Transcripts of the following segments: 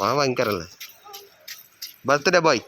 ಭಯಂಕರಲ್ಲ birthday boy.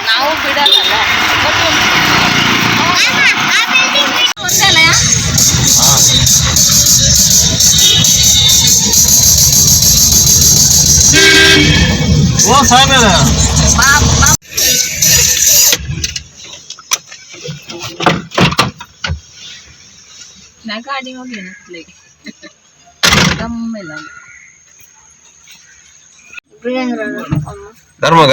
ನಾವು ಬಿಡಲ್ಲ. ಓ ಸಾಹೇಬ್. ನಾ ಗಾಡಿ ಹೋಗಿ ದಮ್ಮಿಲ್ಲ. ಧರ್ಮಗ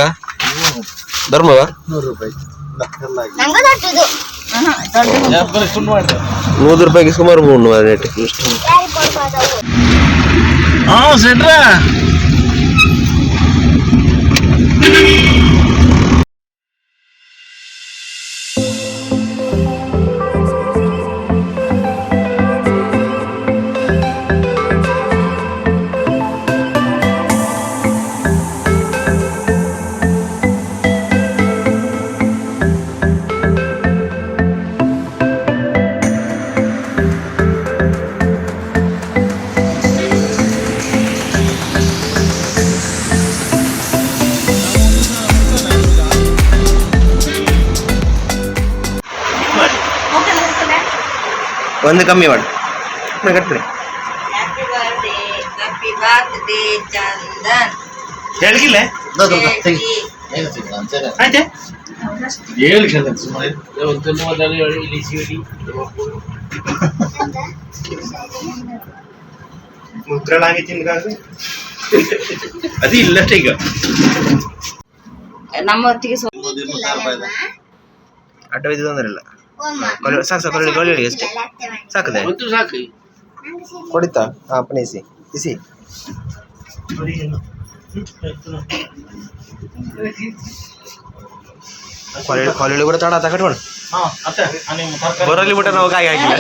ಧರ್ಮಗ. 100 ರೂಪಾಯಿ. 100 ರೂಪಾಯಿಗೆ ಸುಮಾರು ಮೂರು ರೇಟ್. ಹಾ ಸೆಟ್ರ. ಒಂದು ಕಮ್ಮಿ ಮಾಡು, ಕಟ್ ಮಾಡಿ. Happy birthday, happy birthday Chandan. ಹೇಳಿಲ್ಲ. ಆಯ್ತೆ. ಹೇಳಿ ಸುಮ್ಮನೆ. ಅದು ಇಲ್ಲ ಈಗ. ನಮ್ಮೊತ್ತಿಗೆ. ಆಟೋ ಇದು ತೊಂದರೆ ಇಲ್ಲ. ಸಾಕು ಸಾಕು, ಕೊಲ್ಲಿ ಕೊಲ್ಲಿ, ಅಷ್ಟೇ ಸಾಕದೆ. ಸಾಕು. ಕೊಡಿತಾ? ಹಾಂ, ಪನೇಸಿ ಇಸಿ. ಕೊಲ್ಲಿ ಕೊಲ್ಲಿ ಕೂಡ ತಡ ತಗೊಂಡು ಬರಲಿ ಬಿಟ್ಟ ನಾವು ಕಾಯಿ ಹಾಕಿಲ್ಲ.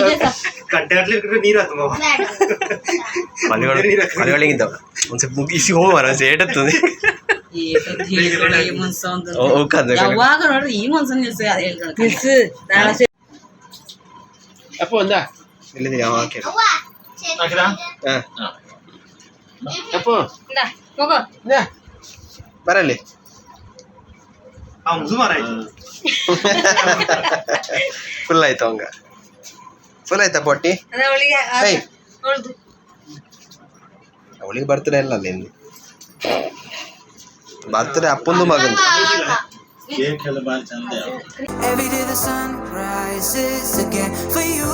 ಕೊಲೆಗಳಿಗಿದ್ದ ಒಂದು ಸ್ವಲ್ಪ ಮುಗಿಸಿ ಹೋಗುವ ಏಟತ್ತದೆ. ಯಾವಾಗ ನೋಡ್ರಿ ಈ ಮನ್ಸನ್ ನಿಲ್ಸ ನಿಲ್ಸು. ಅಪ್ಪ ಒಂದಾ. ಇಲ್ಲಿದ್ದೀರಿ ಹಾಕಿ. ಹಾಂ. ಅಪ್ಪ. ಹೋಗೋ. ಬರಲಿ. ಫುಲ್ ಆಯ್ತು ಅವಂಗ, ಫುಲ್ ಆಯ್ತಾ ಪೊಟ್ಟಿ? ಅವಳಿಗೆ. ಏಯ್. ಅವಳ್ದು. ಅವಳಿಗೆ ಬರ್ತಡೇ ಅಲ್ಲ ಅಲ್ಲ ಇನ್ನು ಬರ್ತಡೇ ಅಪ್ಪಂದು ಮಗಂದು. ಕೇಕ್ ಎಲ್ಲ ಭಾರಿ ಚಂದ. Every day the sun rises again for you.